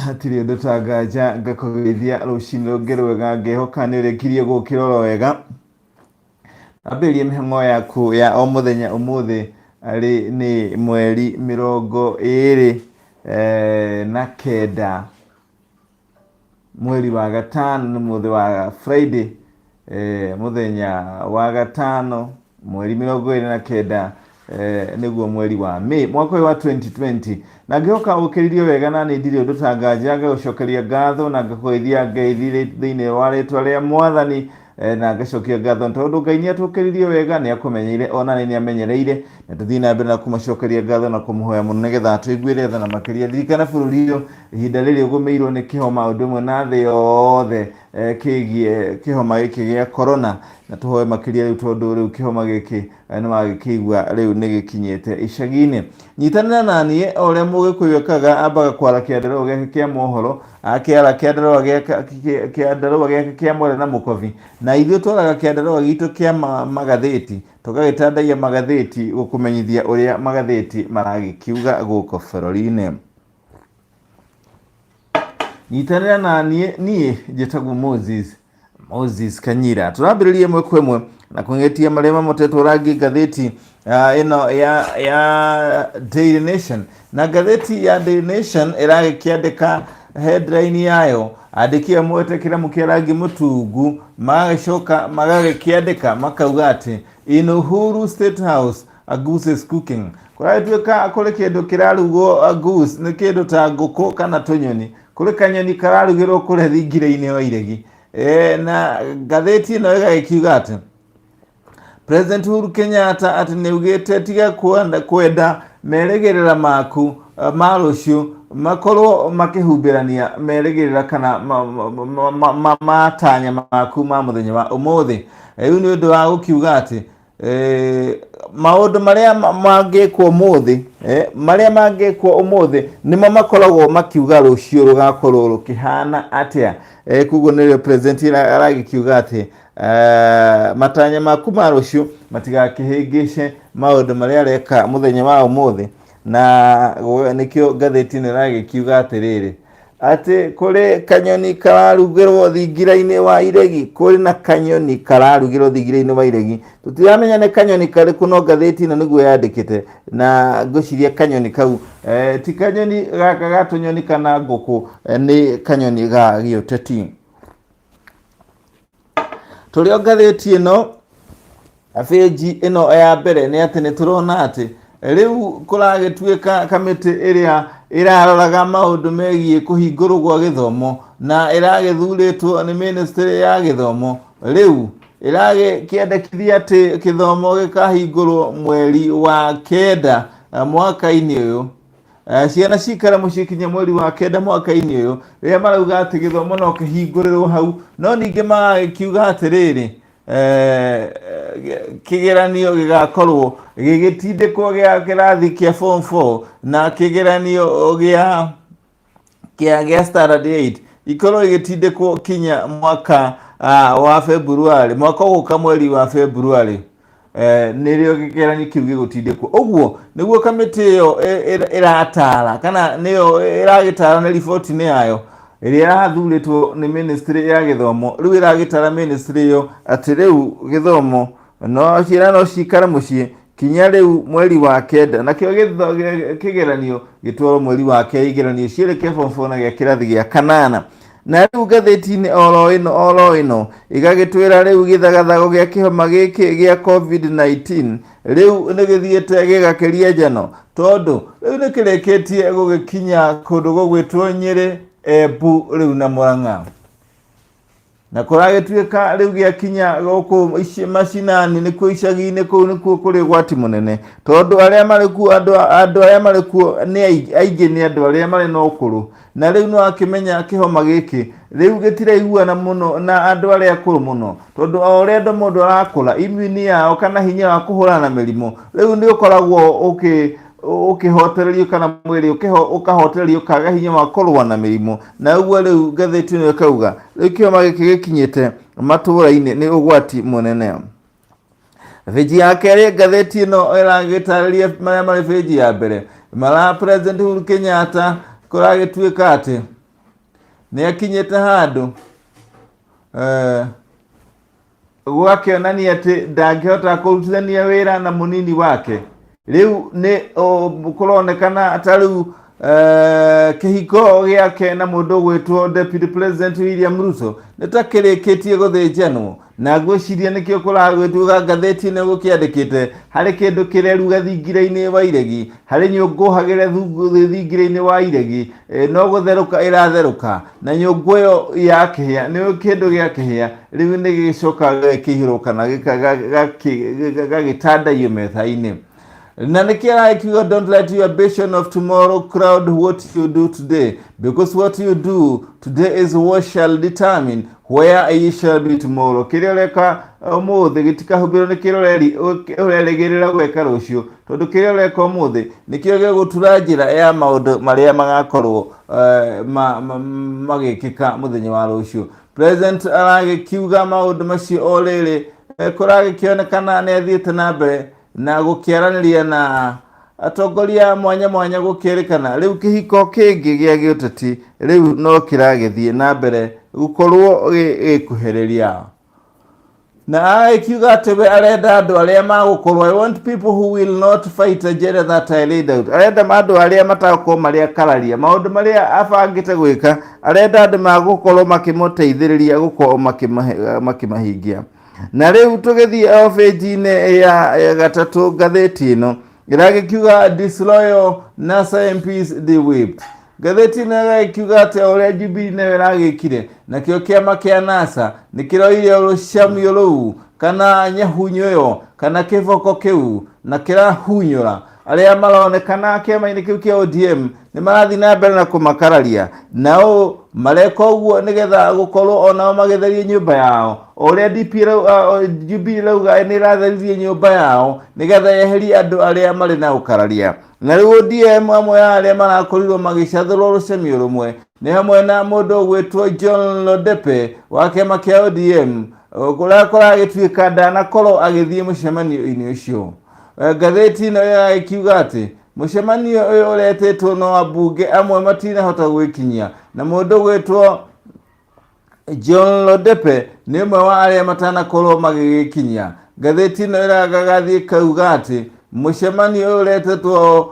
Hatirĩ ũndũ ta nganja ngakũgeithia rũcinĩ rũngĩ rwega, ngehoka nĩ ũrĩkirie gũkĩra oro wega. Ambĩrĩria mĩhang'o yaku ya o mũthenya ũmũthĩ arĩ nĩ mweri 29 mweri wa gatano, nĩ mũthĩ wa Friday, mũthenya wa gatano mweri 29 nĩguo mweri wa May mwaka ũyũ wa 2020. Na ngĩhoka ũkĩririe wega, na nĩ ndirĩ ũndũ ta nganja, ngagũcokeria ngatho na ngakũgeithia ngeithi thĩinĩ wa rĩtwa rĩa Mwathani, na ngacokia ngatho tondũ Ngai nĩ atũkĩririe wega, nĩ akũmenyeire ona nĩ amenyereire, na tũthiĩ na mbere na kũmacokeria ngatho na kũmũhoya mũno nĩgetha atũiguĩre tha na makĩria. Ririkana bũrũri ũyũ ihinda rĩrĩ ũgũmĩirwo nĩ kĩhoma ũndũ ũmwe na thĩ yothe, kĩgiĩ kĩhoma gĩkĩ gĩa corona, na tũhoe makĩria rĩu tondũ rĩu kĩhoma gĩkĩ nĩ wagĩkĩigua rĩu nĩ gĩkinyĩte icagi-inĩ. Nyitanĩra na niĩ o ũrĩa Mũgĩkũyũ ekaga, ambaga kwara kĩandarũa gĩake kĩa mohoro, akĩara kĩandarũa gĩake kĩandarũa gĩake kĩa mwere na mũkobi, na ithuĩ twaraga kĩandarũa gitũ kĩa magathĩti, tũgagĩtandaia magathĩti gũkũmenyithia ũrĩa magathĩti maragĩkiuga gũkũ bũrũri-inĩ. Nyitanĩra na niĩ, niĩ njĩtagwo Moses Moses Kanyira. Tũrambĩrĩria ĩmwe kwa ĩmwe na kũng'etia marĩa mamotetwo rangi ngathĩti ĩno ya Daily Nation. Na ngathĩti ya Daily Nation ĩragĩkĩandĩka headline yayo, andĩki amwe kĩramu kĩa rangi mũtungu magagĩcoka magagĩkĩandĩka makauga atĩ in Uhuru State House a goose is cooking. Kũragĩtuĩka kũrĩ kĩndũ kĩrarugwo, a goose nĩ kĩndũ ta ngũkũ kana tũnyoni, kũrĩ kanyoni kararugĩrwo kũrĩa thingira-inĩ wa iregi. Na ngathĩti ĩno ĩgagĩkiuga atĩ President Uhuru Kenyatta atĩ nĩ augĩte tiga kwenda merĩgĩrĩra maku ma rũciũ makorwo makĩhumbĩrania merĩgĩrĩra kana matanya maku ma mũthenya wa ũmũthĩ. Rĩu nĩ ũndũ wa gũkiuga atĩ maũndũ marĩa mangĩkwo ũmũthĩ, marĩa mangĩkwo ũmũthĩ nĩmo makoragwo makiuga rũciũ rũgakorwo rũkĩhana atĩa. Koguo nĩrĩo president aragĩkiuga atĩ matanya maku ma rũciũ matigakĩhĩngĩce maũndũ marĩa areka mũthenya wa ũmũthĩ. Na nĩkĩo ngathĩti ĩno ĩragĩkiuga atĩrĩrĩ, atĩ kũrĩ kanyoni kararugĩrwo thingira-inĩ wa iregi, kũrĩ na kanyoni kararugĩrwo thingira-inĩ wa iregi. Tũtiramenya nĩ kanyoni karĩkũ, no ngathĩti ĩno nĩguo yandĩkĩte, na ngwĩciria kanyoni kau ti kanyoni gaka ga tũnyoni kana ngũkũ, nĩ kanyoni ga gĩũteti. Tũrĩ o ngathĩti ĩno, bĩnji ĩno ya mbere nĩ atĩ nĩ tũrona atĩ rĩu kũragĩtuĩka kamĩtĩ ĩrĩa ĩraroraga maũndũ megiĩ kũhingũrwo gwa gĩthomo na ĩragĩthurĩtwo nĩ ministry ya gĩthomo, rĩu ĩragĩkĩendekithia atĩ gĩthomo gĩkahingũrwo mweri wa 9 mwaka-inĩ ũyũ. Ciana cikare mũciĩ kinya mweri wa 9 mwaka-inĩ ũyũ, rĩrĩa marauga atĩ gĩthomo no kĩhingũrĩrwo hau, no ningĩ magagĩkiuga atĩrĩrĩ, kĩgeranio gĩgakorwo gĩgĩtindĩkwo gĩa kĩrathi kĩa form 4 na kĩgeranio gĩa standard 8 ikorwo igĩtindĩkwo kinya mwaka wa February, mwaka ũgũka mweri wa February, nĩrĩo kĩgeranio kĩu gĩgũtindĩkwo. Ũguo nĩguo kamĩtĩ ĩyo ĩratara kana nĩyo ĩragĩtara nĩ riboti-inĩ yayo ĩrĩa ĩrathurĩtwo nĩ ministry ya gĩthomo. Rĩu ĩragĩtara ministry ĩyo atĩ rĩu gĩthomo no ciana no cikare mũciĩ kinya rĩu mweri wa 9, nakĩo kĩgeranio gĩtwarwo mweri wa 2, igeranio cierĩ kĩa form 4 na gĩa kĩrathi gĩa kanana. Na rĩu ngathĩti-inĩ oro ĩno oro ĩno ĩgagĩtwĩra rĩu gĩthagathago gĩa kĩhoma gĩkĩ gĩa COVID-19 rĩu nĩ gĩthiĩte gĩgakĩria njano, tondũ rĩu nĩ kĩrĩkĩtie gũgĩkinya kũndũ gũgwĩtwo Nyĩrĩ, Embu rĩu na Murang'a. Na kũragĩtuĩka rĩu gĩakinya gũkũ macinani, nĩkuo icagi-inĩ kũu nĩkuo kũrĩ ũgwati mũnene, tondũ arĩa marĩ kuo, andũ arĩa marĩ kuo nĩ aingĩ nĩ andũ arĩa marĩ na ũkũrũ. Na rĩu nĩ wakĩmenya kĩhoma gĩkĩ rĩu gĩtiraiguana mũno na andũ arĩa akũrũ mũno, tondũ o ũrĩa andũ mũndũ arakũra, immune yao kana hinya wa kũhũrana na mĩrimũ rĩu nĩ ũkoragwo ũkĩhotererio kana mwĩrĩ ũkahotererio ũkaga hinya wa kũrũa na mĩrimũ. Na ũguo rĩu ngathĩti ĩno ĩkauga rĩu kĩhoma gĩkĩ gĩkinyĩte matũũra-inĩ nĩ ũgwati mũnene. Bĩnji ya kerĩ ngathĩti ĩno ĩragĩtarĩria marĩa marĩ bĩnji ya mbere mara President Uhuru Kenyatta kũragĩtuĩka atĩ Nĩ akinyĩte handũ eh, gũgakĩonania atĩ ndangĩhota kũrutithania wĩra na mũnini wake. Rĩu nĩ kũronekana ta rĩu eh, kĩhiko gĩake na mũndũ ũgwĩtwo Deputy President William Ruto nĩ ta kĩrĩkĩtie gũthĩnjanwo na ngwĩciria nĩkĩo kũragwĩtuga ngathĩti ĩno gũkĩandĩkĩte harĩ kĩndũ kĩreruga thingira-inĩ wa iregi harĩ nyũngũ hagĩre thingira-inĩ wa iregi e, no gũtherũka ĩratherũka na nyũngũ ĩyo yakĩhĩa nĩ kĩndũ gĩakĩhĩa rĩu nĩ gĩcoka gĩkĩihũrwo kana gagĩtandaiyo metha-inĩ na nĩkĩo arakiuga don't let your ambition of tomorrow crowd what you do today because what you do today is what shall determine where you shall be tomorrow kĩrĩa ũreka ũmũthĩ gĩtikahumbĩrwo nĩ kĩrĩa ũrerĩgĩrĩra gwĩka rũciũ tondũ kĩrĩa ũreka ũmũthĩ nĩkĩo gĩgũtura njĩra ya maũndũ marĩa magakorwo eh, magĩkĩka mũthenya wa rũciũ president aragĩkiuga maũndũ macio o rĩrĩ eh, kũragĩkĩonekana nĩ athiĩte na mbere na gũkĩaranĩria na atongoria mwanya mwanya gũkĩrĩkana rĩu kĩhiko kĩngĩ gĩa gĩũteti rĩu no kĩragĩthiĩ na mbere gũkorwo gĩkuhĩrĩria na agĩkiuga atĩ we arenda andũ arĩa magũkorwo I want people who will not fight agenda that I laid out arenda andũ arĩa matagũkorwo marĩ akararia maũndũ marĩa abangĩte gwĩka arenda andũ magũkorwo makĩmũteithĩrĩria gũkorwo makĩmahingia na rĩu tũgĩthiĩ o page-inĩ ya gatatũ ngathĩti ĩno ĩragĩkiuga disloyal NASA MPs de-whipped ngathĩti ĩno ĩgagĩkiuga atĩ o ũrĩa Jubilee nayo ĩragĩkire nakĩo kĩama kĩa NASA nĩ kĩroire rũcamio rũu kana nyahunyo ĩyo kana kĩboko kĩu na kĩrahunyũra arĩa maronekana kĩama-inĩ kĩu kĩa ODM nĩ marathiĩ na mbere na kũmakararia nao mareka ũguo nĩgetha gũkorwo onao magĩtheria nyũmba yao o ũrĩa DP Jubilee ĩrauga nĩ ĩratheririe nyũmba yao nĩgetha yeherie andũ arĩa marĩ na ũkararia na rĩu ODM amwe a arĩa marakorirwo magĩcathũrwo rũcemio rũmwe nĩ hamwe na mũndũ ũgwĩtwo John Lodepe wa kĩama kĩa ODM kũrĩa kũragĩtuĩka ndanakorwo agĩthiĩ mũcemanio-inĩ ũcio ngathĩti ĩno ĩragĩkiuga atĩ mũcemanio ũyũ ũretĩtwo no ambunge amwe matinahota gwĩkinyia na mũndũ ũgwĩtwo John Lodepe nĩ ũmwe wa arĩa matanakorwo magĩgĩkinyia ngathĩti ĩno ĩragathiĩ kauga atĩ mũcemanio ũyũ ũretetwo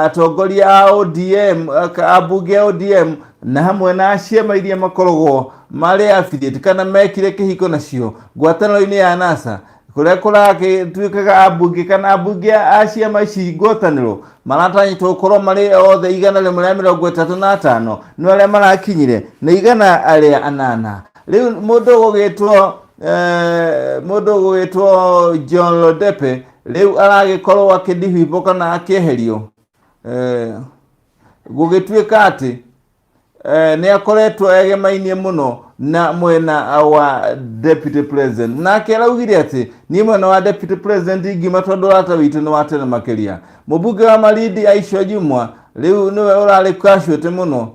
atongoria a ODM ambunge a ODM na hamwe na ciama iria makoragwo marĩ affiliate kana mekire kĩhiko nacio ngwatanĩro-inĩ ya NASA kũrĩa kũragĩtuĩkaga ambunge kana ambunge a ciama ici ngwatanĩro maratanyĩtwo gũkorwo marĩ othe 135 no arĩa marakinyire nĩ 108 rĩu mũndũ ũgũgĩtwo mũndũ ũgũgĩtwo John Lodepe rĩu aragĩkorwo akĩndihwibwo kana akĩeherio gũgĩtuĩka atĩ nĩ akoretwo egemainie mũno na mwena wa deputy president nake araugire atĩ niĩ mwena wa deputy president ingiuma tondũ ũrata witũ nĩ wa tene makĩria mũmbunge wa Malindi Aisha Jumwa rĩu nĩwe ũrarĩ casualty mũno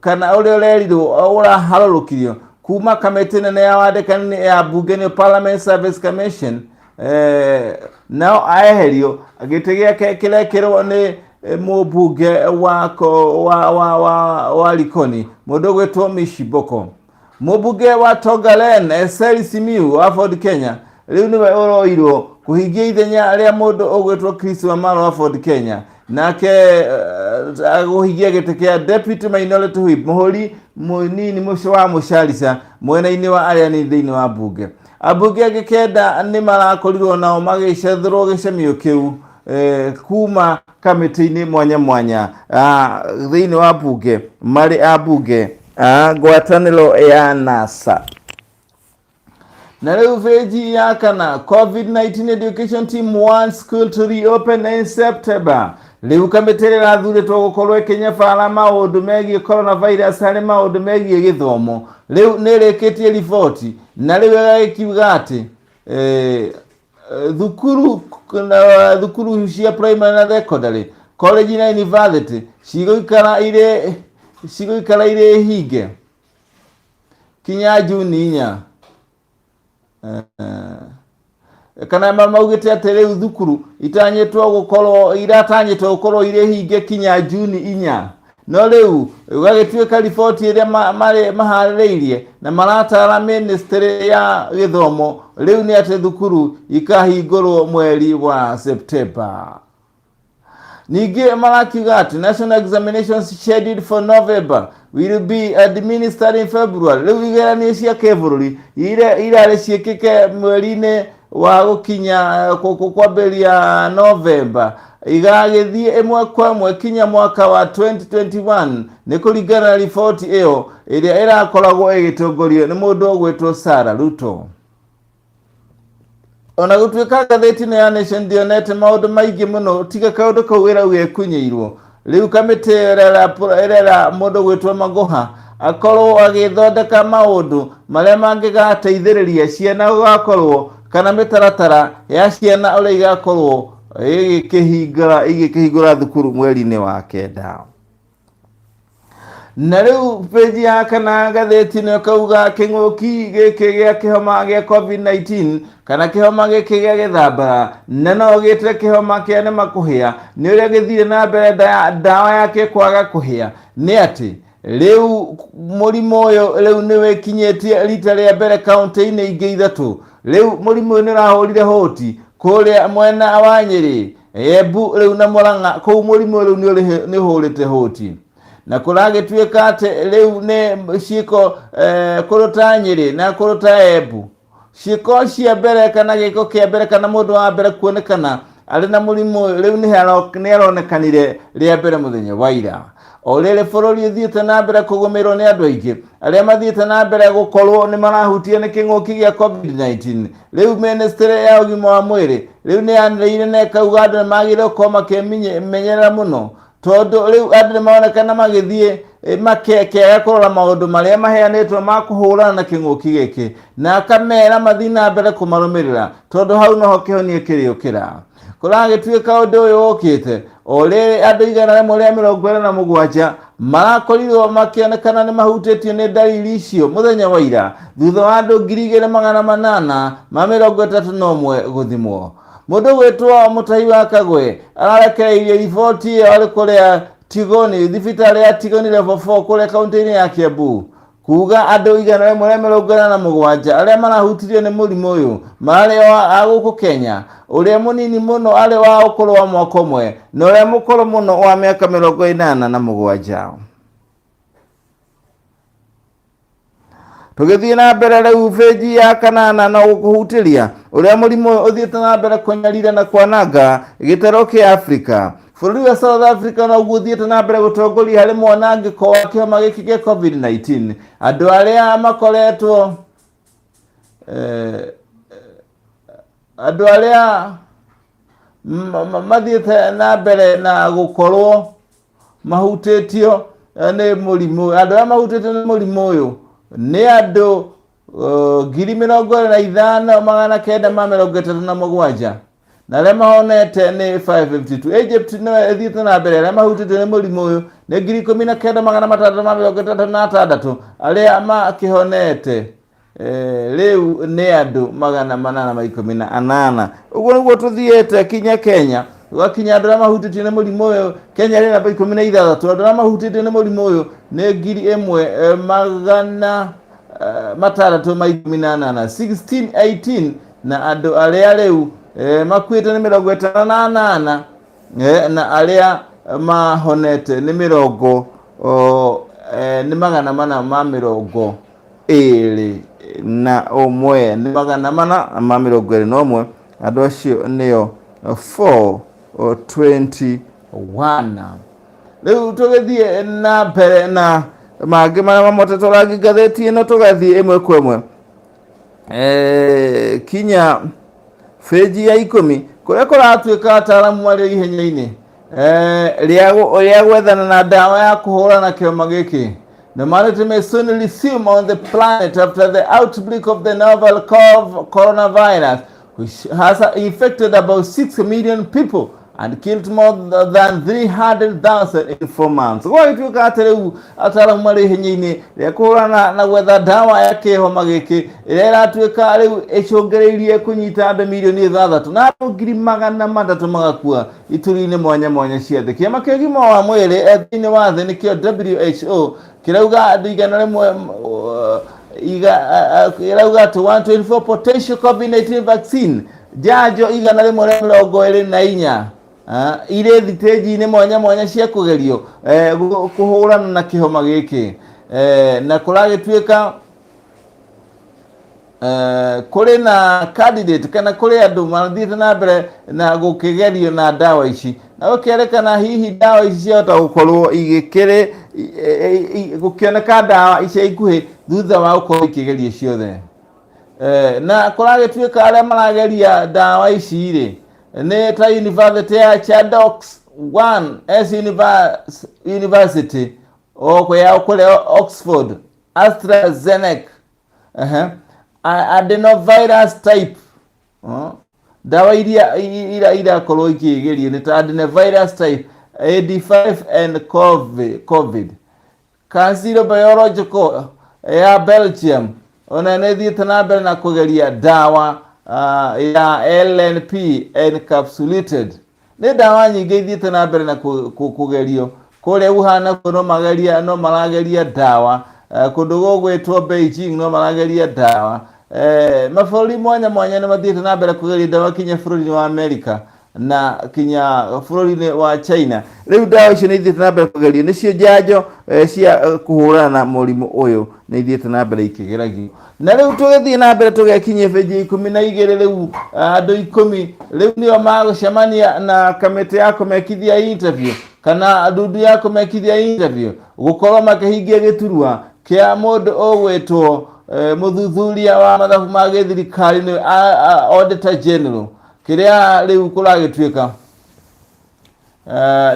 kana ũrĩa ũrerirwo ũraharũrũkirio kuma kamĩtĩ nene ya wandĩkani ya mbunge nĩyo Parliament Service Commission nao aeherio gĩtĩ gĩake kĩrekĩrwo nĩ mũmbunge wa, wa, wa, wa, wa Likoni mũndũ ũgwĩtwo Mishi Boko mũmbunge wa Tongaren Eseli Simiyu wa Ford Kenya rĩu nĩwe ũroirwo kũhingia ithenya rĩa mũndũ ũgwĩtwo Chris Wamalo wa Ford Kenya nake kũhingia gĩtĩ kĩa Deputy Minority Whip mũhũri mũnini mũcio wa mũcarica mwena-inĩ wa arĩa nĩ thĩinĩ wa mbunge ambunge angĩ kenda nĩ marakorirwo nao magĩcethũrwo gĩcemio kĩu kuma kamĩtĩ-inĩ mwanya mwanya thĩinĩ wa mbunge marĩ ambunge a ngwatanĩro ya NASA na rĩu page ya kana COVID-19 education team wants school to reopen in September rĩu kamĩtĩ ĩrĩa ĩrathurĩtwo gũkorwo ĩkĩnyabara maũndũ megiĩ coronavirus harĩ maũndũ megiĩ gĩthomo rĩu nĩ ĩrĩkĩtie riboti na rĩu ĩgagĩkiuga atĩ thukuru thukuru cia primary na secondary college na university cigũikara irĩ cigũikara irĩ hinge kinya Juni 4 kana maugĩte atĩ rĩu thukuru itanyĩtwo gũkorwo iratanyĩtwo gũkorwo irĩ hinge kinya Juni 4 No rĩu gũgagĩtuĩka riboti ĩrĩa marĩ maharĩrĩirie na maratara ministry ya gĩthomo rĩu nĩ atĩ thukuru ikahingũrwo mweri wa September. Ningĩ marakiuga atĩ national examinations scheduled for November will be administered in February. Rĩu igeranio cia kĩbũrũri irarĩ ciĩkĩke mweri-inĩ wa gũkinya kwambĩrĩria November igagĩthiĩ ĩmwe kwa ĩmwe kinya mwaka wa 2021 nĩ kũringana na riboti ĩyo ĩrĩa ĩrakoragwo ĩgĩtongorio nĩ mũndũ ũgwĩtwo Sarah Ruto. Ona gũtuĩka ngathĩti ĩno ya Nation ndĩonete maũndũ maingĩ mũno tiga kaũndũ kau ĩrauga ĩkunyĩirwo rĩu kamĩtĩ ĩyo ĩrera mũndũ gwĩtwo Magoha akorwo agĩthondeka maũndũ marĩa mangĩgateithĩrĩria ciana gũgakorwo kana mĩtaratara ya ciana ũrĩa igakorwo igĩkĩhingũra thukuru mweri-inĩ wa kenda. Na rĩu page ya kana ngathĩti ĩno ĩkauga kĩng'ũki gĩkĩ gĩa kĩhoma gĩa COVID-19 kana kĩhoma gĩkĩ gĩa gĩthambara na no gĩte kĩhoma kĩa nĩma kũhĩa nĩ ũrĩa gĩthire na mbere ndawa yake kwaga kũhĩa nĩ atĩ rĩu mũrimũ ũyũ rĩu nĩ wĩkinyĩtie rita rĩa mbere kaũntĩ-inĩ ingĩ ithatũ. Rĩu mũrimũ ũyũ nĩ ũrahũrire hũti kũrĩa mwena wa Nyĩrĩ, Embu rĩu na Murang'a, kũu mũrimũ rĩu nĩ ũhũrĩte hũti na kũragĩtuĩka atĩ rĩu nĩ ciĩko kũrũ ta Nyĩrĩ na kũrũ ta Embu ciĩko cia mbere kana gĩko kĩa mbere kana mũndũ wa mbere kuonekana arĩ na mũrimũ ũyũ rĩu nĩ aronekanire rĩa mbere mũthenya wa ira. O rĩrĩ bũrũri ũthiĩte na mbere kũgũmĩrwo nĩ andũ aingĩ arĩa mathiĩte na mbere gũkorwo nĩ marahutio nĩ kĩng'ũki gĩa COVID-19 rĩu ministry ya ũgima wa mwĩrĩ rĩu nĩ yanĩrĩire na ĩkauga andũ nĩ magĩrĩirwo gũkorwo makĩmenyerera mũno tondũ rĩu andũ nĩ maronekana magĩthiĩ makĩaga kũrora maũndũ marĩa maheanĩtwo ma kũhũrana na kĩng'ũki gĩkĩ na akamera mathiĩ na mbere kũmarũmĩrĩra tondũ hau noho kĩhonia kĩrĩũkĩra. Kũragĩtuĩka ũndũ ũyũ ũkĩte o rĩrĩ andũ 147 marakorirwo makĩonekana nĩ mahutĩtio nĩ ndariri icio mũthenya wa ira thutha wa andũ 2831 gũthimwo. Mũndũ gwĩtwo Mũtahi wa Kagwe ararekereirie riboti ĩyo arĩ kũrĩa Tigoni, thibitarĩ ya Tigoni level 4 kũrĩa kaunti-inĩ ya Kiambu kuga andũ 187 arĩa marahutirio nĩ mũrimũ ũyũ mararĩ a gũkũ Kenya, ũrĩa mũnini mũno arĩ wa ũkũrũ wa mwaka ũmwe na ũrĩa mũkũrũ mũno wa mĩaka 87. Tũgĩthiĩ na mbere rĩu bĩnji ya kanana no gũkũhutĩria ũrĩa mũrimũ ũyũ ũthiĩte na mbere kũnyarira na kwananga gĩtaro kĩa Afrika. Bũrũri wa South Africa noguo ũthiĩte na mbere gũtongoria harĩ mwanangĩko wa kĩhoma gĩkĩ kĩa COVID-19. Andũ arĩa makoretwo andũ arĩa mathiĩte na mbere na gũkorwo mahutĩtio nĩ mũrimũ andũ arĩa mahutĩtio nĩ mũrimũ ũyũ nĩ andũ 25,937 na arĩa mahonete nĩ 552. Egypt nĩyo ĩthiĩte na mbere arĩa mahutĩtio nĩ mũrimũ ũyũ nĩ 19,666 arĩa makĩhonete rĩu nĩ andũ 818. Ũguo nĩguo tũthiĩte kinya Kenya gwakinya andũ arĩa mahutĩtio nĩ mũrimũ ũyũ. Kenya rĩ namba 16, andũ arĩa mahutĩtio nĩ mũrimũ ũyũ nĩ 1618, 1618, na andũ arĩa rĩu makuĩte nĩ 58, na arĩa mahonete nĩ mĩrongo nĩ 421, nĩ 421. Andũ acio nĩo 421. Rĩu tũgĩthiĩ na mbere na mangĩ marĩa mamotetwo rangi ngathĩti ĩno, tũgathiĩ ĩmwe kwa ĩmwe kinya bĩnji ya 10 kũrĩa kũratuĩka ataaramu marĩ ihenya-inĩ rĩa gwethana na ndawa ya kũhũrana kĩhoma gĩkĩ. Normality may soon resume on the planet after the outbreak of the novel coronavirus, which has infected about 6 million people. And killed more than 300,000 in 4 months. Gwagĩtuĩka atĩ rĩu ataaramu marĩ ihenya-inĩ rĩa kũhũrana na gwetha ndawa ya kĩhoma gĩkĩ ĩrĩa ĩratuĩka rĩu ĩcũngĩrĩirie kũnyita andũ mirioni 6 na andũ 300,000 magakua ituri-inĩ mwanya mwanya cia thĩ. Kĩama kĩa ũgima wa mwĩrĩ thĩinĩ wa thĩ, nĩkĩo WHO, kĩrauga andũ 100 kĩrauga atĩ 124 potential COVID-19 vaccine, njanjo 124 irĩ thitĩnji-inĩ mwanya mwanya cia kũgerio kũhũrana na kĩhoma gĩkĩ. Na kũragĩtuĩka kũrĩ na candidate kana kũrĩ andũ mathiĩte na mbere na gũkĩgerio na ndawa ici, na gũkĩerekana hihi ndawa ici ciahota gũkorwo igĩkĩrĩ gũkĩoneka ndawa ica ikuhĩ thutha wa gũkorwo ikĩgerio ciothe. Na kũragĩtuĩka arĩa marageria ndawa ici rĩ nĩ ta University ya Chandox 1 S University o ya kũrĩa Oxford, AstraZeneca, adenovirus type ndawa iria irakorwo ikĩgerio nĩ ta adenovirus type AD5 and COVID. CanSino Biological ya Belgium ona nĩ ĩthiĩte na mbere na kũgeria ndawa ya LNP encapsulated. Nĩ ndawa nyingĩ ithiĩte na mbere na kũgerio kũrĩa Wuhan, nakuo no mageria, no marageria ndawa. Kũndũ gũgwĩtwo Beijing no marageria ndawa. Mabũrũri mwanya mwanya nĩ mathiĩte na mbere kũgeria ndawa, kinya bũrũri-inĩ wa America na kinya bũrũri-inĩ wa China. Rĩu ndawa icio nĩ ithiĩte na mbere kũgerio, nĩcio njanjo cia kũhũrana na mũrimũ ũyũ, nĩ ithiĩte na mbere ikĩgeragio. Na rĩu tũgĩthiĩ na mbere tũgekinyia benji 12. Rĩu andũ 10 rĩu nĩo magũcemania na kamĩtĩ ya kũmekithia interview kana ndundu ya kũmekithia interview gũkorwo makĩhingia gĩturwa kĩa mũndũ ũgwĩtwo mũthuthuria wa mathabu ma gĩthirikari, nĩ Auditor General. Kĩrĩa rĩu kũragĩtuĩka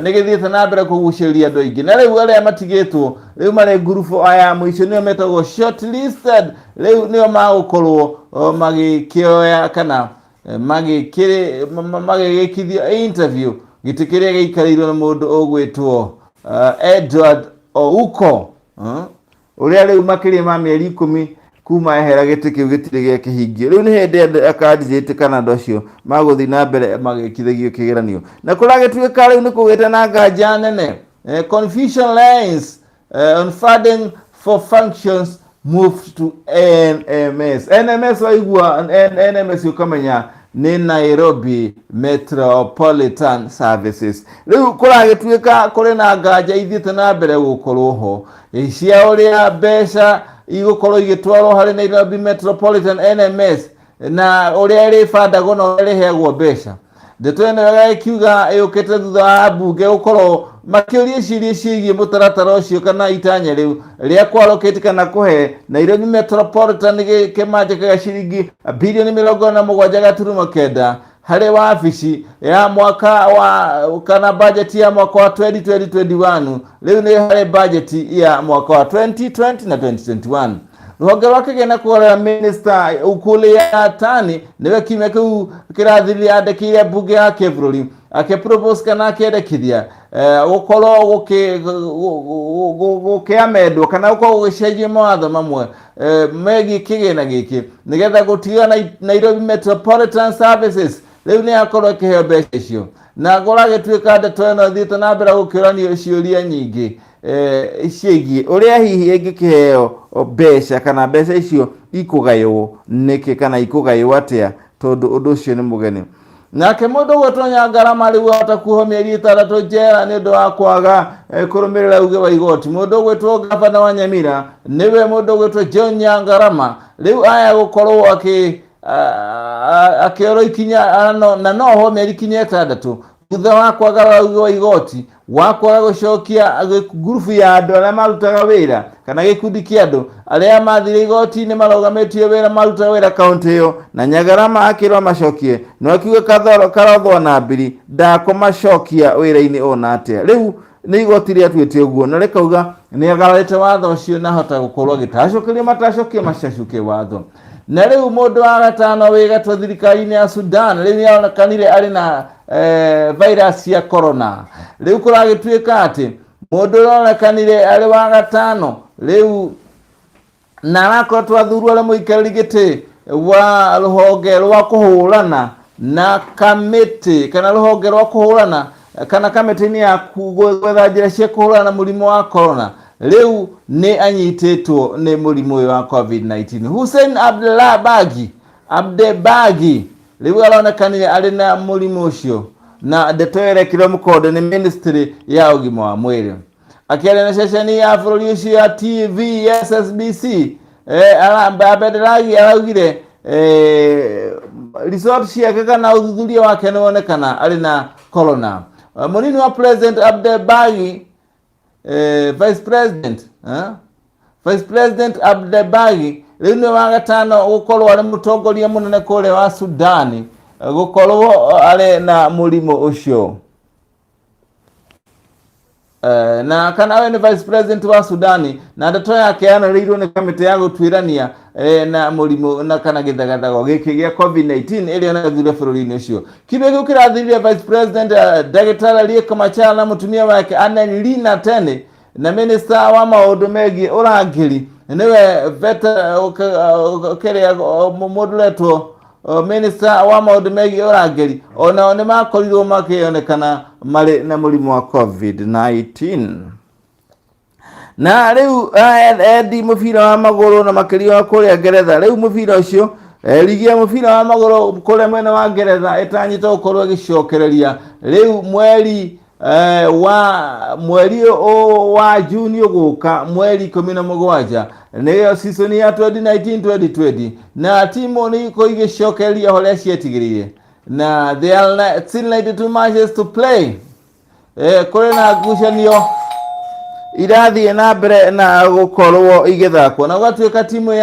nĩ gĩthiĩte na mbere kũgucĩrĩria andũ aingĩ, na rĩu arĩa matigĩtwo rĩu marĩ ngurubu aya mũico nĩo metagwo shortlisted. Rĩu nĩo magũkorwo magĩkĩoya kana magĩgĩkithio interview gĩtĩ kĩrĩa gĩikarĩirwo nĩ mũndũ ũgwĩtwo Edward Ouko, ũrĩa rĩu makĩria ma mĩeri 10 kuma ehera gĩtĩ kĩu gĩtirĩ gĩakĩhingio. Rĩu nĩ hĩndĩ andũ candidate kana andũ acio magũthiĩ na mbere magĩkithagio kĩgeranio. Na kũragĩtuĩka rĩu nĩ kũgĩte na nganja nene, confusion lines on funding for functions moved to NMS. NMS, waigua NMS ũkamenya nĩ Nairobi Metropolitan Services. Rĩu kũragĩtuĩka kũrĩ na nganja ithiĩte na mbere gũkorwo ho cia ũrĩa mbeca igũkorwo igĩtwarwo harĩ Nairobi Metropolitan NMS na ũrĩa ĩrĩbandagwo na ũrĩa ĩrĩheagwo mbeca. Ndeto ĩno ĩgagĩkiuga ĩũkĩte thutha wa ambunge gũkorwo makĩũria ciũria ciĩgiĩ mũtaratara ũcio kana itanya rĩu rĩa kwallocate kana kũhe Nairobi Metropolitan kĩmanja gĩa ciringi bilioni 47.9 harĩ wabici ya mwaka wa kana bajeti ya mwaka wa 2021. Rĩu nĩ harĩ bajeti ya mwaka wa 2020 na 2021. Rũhonge rwa kĩgĩna kũgerera minista Ukur Yatani nĩwe kiumia kĩu kĩrathirire andĩkĩire mbunge ya kĩbũrũri akĩpropose kana akĩendekithia gũkorwo gũkĩamendwo kana gũkorwo gũgĩcenjio mawatho mamwe megiĩ kĩgĩna gĩkĩ nĩgetha gũtiga Nairobi Metropolitan Services rĩu nĩ yakorwo ĩkĩheo mbeca icio. Na kũragĩtuĩka ndeto ĩno ĩthiĩte na mbere gũkĩũranio ciũria nyingĩ ciĩgiĩ ũrĩa hihi ĩngĩkĩheo mbeca kana mbeca icio ikũgaywo nĩkĩ kana ikũgaywo atĩa, tondũ ũndũ ũcio nĩ mũgeni. Nake mũndũ ũgwĩtwo Nyangarama rĩu ahota kuohwo mĩeri 6 njera nĩ ũndũ wa kwaga kũrũmĩrĩra uge wa igoti. Mũndũ ũgwĩtwo gavana wa Nyamira, nĩwe mũndũ ũgwĩtwo John Nyangarama, rĩu aya gũkorwo akĩorwo ikinya na no ohwo mĩeri kinya 6 thutha wa kwagarara uge wa igoti wa kwaga gũcokia ngurubu ya andũ arĩa marutaga wĩra kana gĩkundi kĩa andũ arĩa mathire igoti-inĩ marũgamĩtio wĩra marutaga wĩra kaunti ĩyo. Na Nyagarama akĩrwo macokie, no akiuga karothwo na mbiri ndakũmacokia wĩra-inĩ ona atĩa. Rĩu nĩ igoti rĩatuĩte ũguo na rĩkauga nĩ agararĩte watho ũcio na hota gũkorwo agĩtacokerio matacokia macacuke watho. Na rĩu mũndũ wa gatano wĩ gatwa thirikari-inĩ ya Sudan rĩu nĩ aronekanire arĩ na virus ya corona. Rĩu kũragĩtuĩka atĩ mũndũ ũronekanire arĩ wa gatano rĩu na arakoretwo athurwo arĩ mũikarĩri gĩtĩ wa rũhonge rwa kũhũrana na kamĩtĩ kana rũhonge rwa kũhũrana kana kamĩtĩ-inĩ ya gwetha njĩra cia kũhũrana na mũrimũ wa corona rĩu nĩ anyitĩtwo nĩ mũrimũ ũyũ wa covid-19. Hussein Abdullah Bagi Abdebagi rĩu aronekanire arĩ na mũrimũ ũcio, na ndeto ĩyo ĩrekĩrwo mũkonde nĩ ministry ya ũgima wa mwĩrĩ. Akĩaria na ceceni ya bũrũri ũcio ya TV SSBC, Abedelagi araugire result ciake kana ũthuthuria wake nĩ wonekana arĩ na corona. Mũnini wa President Abdebagi, Vice President, Vice President Abdebagi rĩu nĩ wa gatano gũkorwo arĩ mũtongoria mũnene kũrĩa wa Sudani gũkorwo arĩ na mũrimũ ũcio. Na kana we nĩ vice president wa Sudani, na ndeto yake yanĩrĩirwo nĩ kamĩtĩ ya gũtuĩrania na mũrimũ na kana gĩthagathago gĩkĩ gĩa COVID-19 ĩrĩa ĩrathire bũrũri-inĩ ũcio. Kiumia kĩu kĩrathirire vice president Ndagĩtarĩ Riek Machar na mũtumia wake Annelina Teny na minista wa maũndũ megiĩ ũrangĩri nĩwe Veta kĩrĩa mũndũ ũretwo minista wa maũndũ megiĩ ũrangĩri onao nĩ makorirwo makĩonekana marĩ na mũrimũ wa COVID-19. Na rĩu endi mũbira wa magũrũ na makĩria wa kũrĩa Ngeretha, rĩu mũbira ũcio ligi ya mũbira wa magũrũ kũrĩa mwena wa Ngeretha ĩtanyĩtwo gũkorwo ĩgĩcokereria rĩu mweri wa mweri wa Juni ũgũka, mweri 17, nĩyo season ya 2019-2020, na timu nĩ ikorwo igĩcokereria ũrĩa cietigĩrĩire, na there are still 92 matches to play. Kũrĩ na ngucanio irathiĩ na mbere na gũkorwo igĩthakwo, na gũgatuĩka timu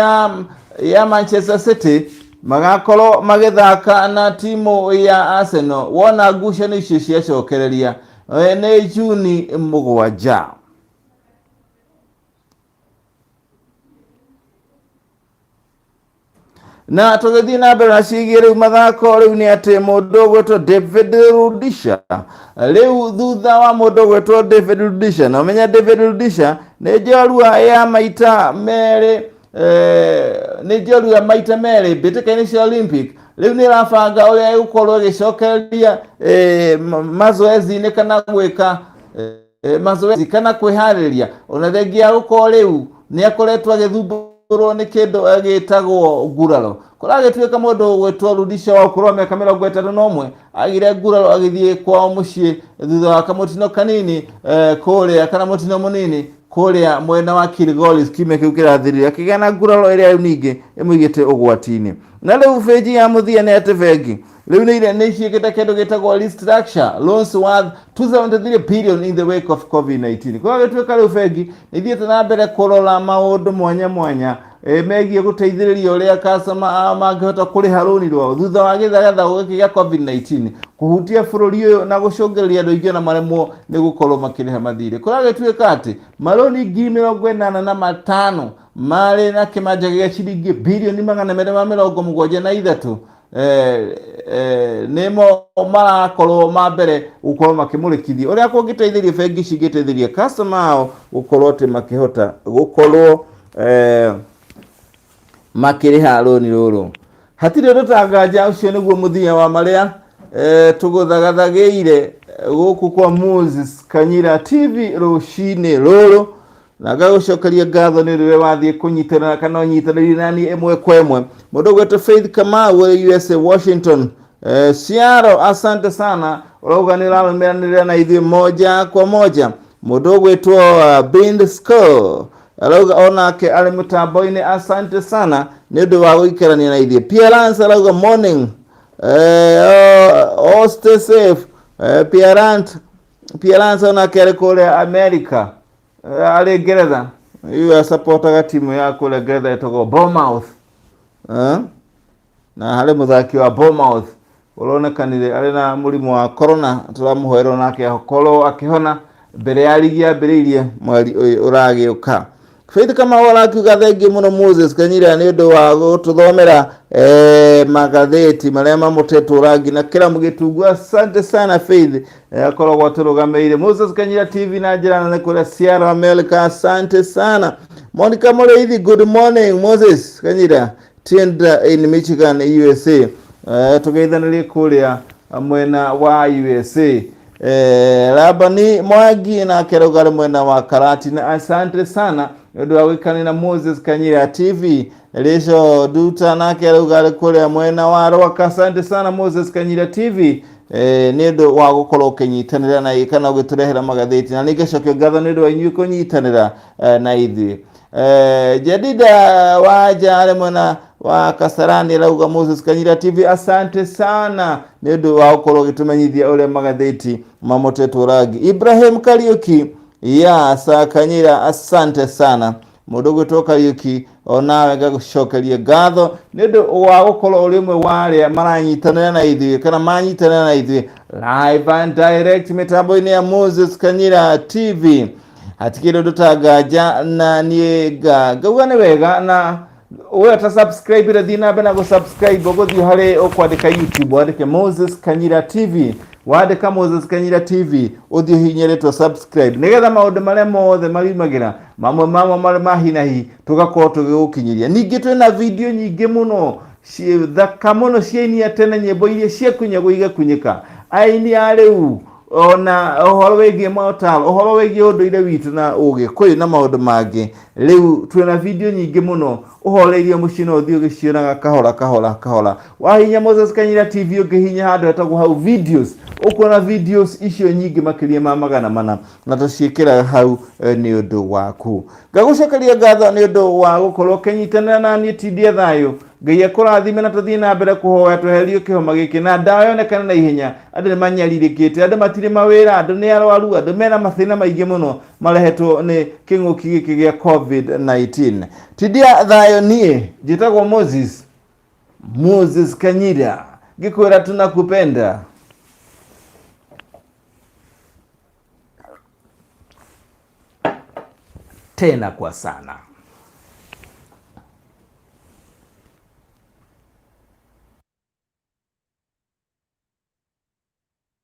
ya Manchester City magakorwo magĩthaka na timu ya Arsenal. Wona ngucanio icio ciacokereria nĩ Juni 7. Na tũgĩthiĩ na mbere na ciĩgiĩ rĩu mathako, rĩu nĩ atĩ mũndũ ũgwĩtwo David Rudisha, rĩu thutha wa mũndũ ũgwĩtwo David Rudisha, na ũmenya David Rudisha nĩ njorua ya maita merĩ, nĩ njorua maita merĩ mbĩtĩka-inĩ cia Olympic, rĩu nĩ ĩrabanga ũrĩa ĩgũkorwo ĩgĩcokereria mazoezi-inĩ kana gwĩka mazoezi kana kwĩharĩrĩria, ona thengia ya gũkorwo rĩu nĩ akoretwo agĩthumbũrwo nĩ kĩndũ gĩtagwo nguraro. Kũragĩtuĩka mũndũ ũgwĩtwo Rudisha wa ũkũrũ wa mĩaka 31 agire nguraro agĩthiĩ kwao mũciĩ thutha wa kamũtino kanini kũrĩa kana mũtino mũnini kũrĩa mwena wa Kilgoris kiumia kĩu kĩrathirire, akĩgĩa na nguraro ĩrĩa rĩu ningĩ ĩmũigĩte ũgwati-inĩ. Na rĩu benji ya mũthia nĩ atĩ bengi rĩu nĩ ciĩkĩte kĩndũ gĩtagwo restructure loans worth 273 billion in the wake of COVID-19. Kũragĩtuĩka rĩu bengi nĩ ithiĩte na mbere kũrora maũndũ mwanya mwanya megiĩ gũteithĩrĩria ũrĩa customer ao mangĩhota kũrĩha rũni rwao thutha wa gĩthagathago gĩkĩ gĩa COVID-19 kũhutia bũrũri ũyũ na gũcũngĩrĩria andũ aingĩ ona maremwo nĩ gũkorwo makĩrĩha mathirĩ. Kũragĩtuĩka atĩ marũni 85,000 marĩ na kĩmanja gĩa ciringi birioni 273 nĩmo marakorwo ma mbere gũkorwo makĩmũrĩkithia ũrĩa kũngĩteithĩria bengi cingĩteithĩria customer ao gũkorwo atĩ makĩhota gũkorwo makĩrĩha rũni rũrũ. Hatirĩ ũndũ tanganja, ũcio nĩguo mũthia wa marĩa tũgũthagathagĩire gũkũ kwa Moses Kanyira TV rũcinĩ rũrũ, na ngagũcokeria ngatho nĩ ũrĩa wathiĩ kũnyitanĩra kana ũnyitanĩire nani ĩmwe kwa ĩmwe. Mũndũ ũgwĩtwo Faith Kamau wa USA Washington, Seattle, asante sana, ũrauga nĩ ũrarũmĩranĩrĩra na ithuĩ moja kwa moja. Mũndũ ũgwĩtwo Bind Score arauga onake arĩ mũtambo-inĩ, asante sana nĩ ũndũ wa gũikarania na ithuĩ. Pierance arauga morning, oh, stay safe. Pierance onake arĩ kũrĩa America, arĩ Ngeretha, iyo asapotaga timu ya kũrĩa Ngeretha ĩtagwo Bournemouth, na harĩ mũthaki wa Bournemouth ũronekanire arĩ na mũrimũ wa corona, tũramũhoera onake akorwo akĩhona mbere ya ligi yambĩrĩirie mweri ũyũ ũragĩũka. Faith Kamau arakiuga thengiũ mũno Moses Kanyira nĩ ũndũ wa gũtũthomera magathĩti marĩa mamũtetwo rangi na kĩramu gĩtungu. Asante sana Faith, akoragwo atũrũgamĩrĩire Moses Kanyira TV na njĩra nene kũrĩa Sierra America. Asante sana Monica Mũrĩithi, good morning Moses Kanyira tuned in Michigan USA. Tũgeithanĩrie kũrĩa mwena wa USA. Labani Mwangi nake rauga arĩ mwena wa Karatina. Asante sana nĩ ũndũ wa gwĩkanĩra na Moses Kanyira TV. Elisho Duta nake rauga arĩ kũrĩa mwena wa Rwaka. Asante sana Moses Kanyira TV nĩ ũndũ wa gũkorwo ũkĩnyitanĩra na kana ũgĩtũrehera magathĩti, na nĩ ngacokia ngatho nĩ ũndũ wa inyuĩ kũnyitanĩra na ithuĩ. Jedida Wanja arĩ mwena wa Kasarani arauga Moses Kanyira TV asante sana nĩ ũndũ wa gũkorwo ũgĩtũmenyithia ũrĩa magathĩti mamotetwo rangi. Ibrahim Kariuki ya Sakanyira asante sana mũndũ ũgwĩtwo Kariuki, onawe ngagũcokeria ngatho nĩ ũndũ wa gũkorwo ũrĩ ũmwe wa arĩa maranyitanĩra na ithuĩ kana manyitanĩra na ithuĩ live and direct mĩtambo-inĩ ya Moses Kanyira TV. Hatikĩrĩ ũndũ ta nganja na niĩ ngauga nĩ wega na we ta subscribe ra thiĩ na mbere na gũ subscribe. Ũgũthiĩ harĩ ũkwandĩka YouTube, wandĩke Moses Kanyira TV. Wandĩka Moses Kanyira TV, ũthiĩ ũhihinye rĩtwa subscribe nĩgetha maũndũ marĩa mothe mariumagĩra mamwe mamo marĩa ma hi na hi tũgakorwo tũgĩgũkinyĩria. Ningĩ twĩna video nyingĩ mũno thaka mũno cia aini a tene, nyĩmbo iria ciakunyagwo igakunyĩka, aini a rĩu, ona ũhoro wĩgiĩ motaro, ũhoro wĩgiĩ ũndũire witũ na ũgĩkũyũ na maũndũ mangĩ. Rĩu twĩna video nyingĩ mũno ũhoreirie mũciĩ, no ũthiĩ ũgĩcionaga kahora kahora kahora. Wahinya Moses Kanyira TV, ũngĩhinya handũ hetagwo hau videos, ũkuona videos icio nyingĩ makĩria ma 400, na tũciĩkĩraga hau nĩ ũndũ waku. Ngagũcokeria ngatho nĩ ũndũ wa gũkorwo ũkĩnyitanĩra na niĩ. Tindia thayũ, Ngai akũrathime, na tũthiĩ na mbere kũhoya tweherio kĩhoma gĩkĩ na ndawa yonekane na ihenya. Andũ nĩ manyarirĩkĩte, andũ matirĩ mawĩra, andũ nĩ arwaru, andũ mena mathĩna maingĩ mũno marehetwo nĩ kĩng'ũki gĩkĩ gĩa COVID-19. Tindia thayũ, niĩ njĩtagwo Moses Kanyira, ngĩkwĩra tunakupenda tena kwa sana.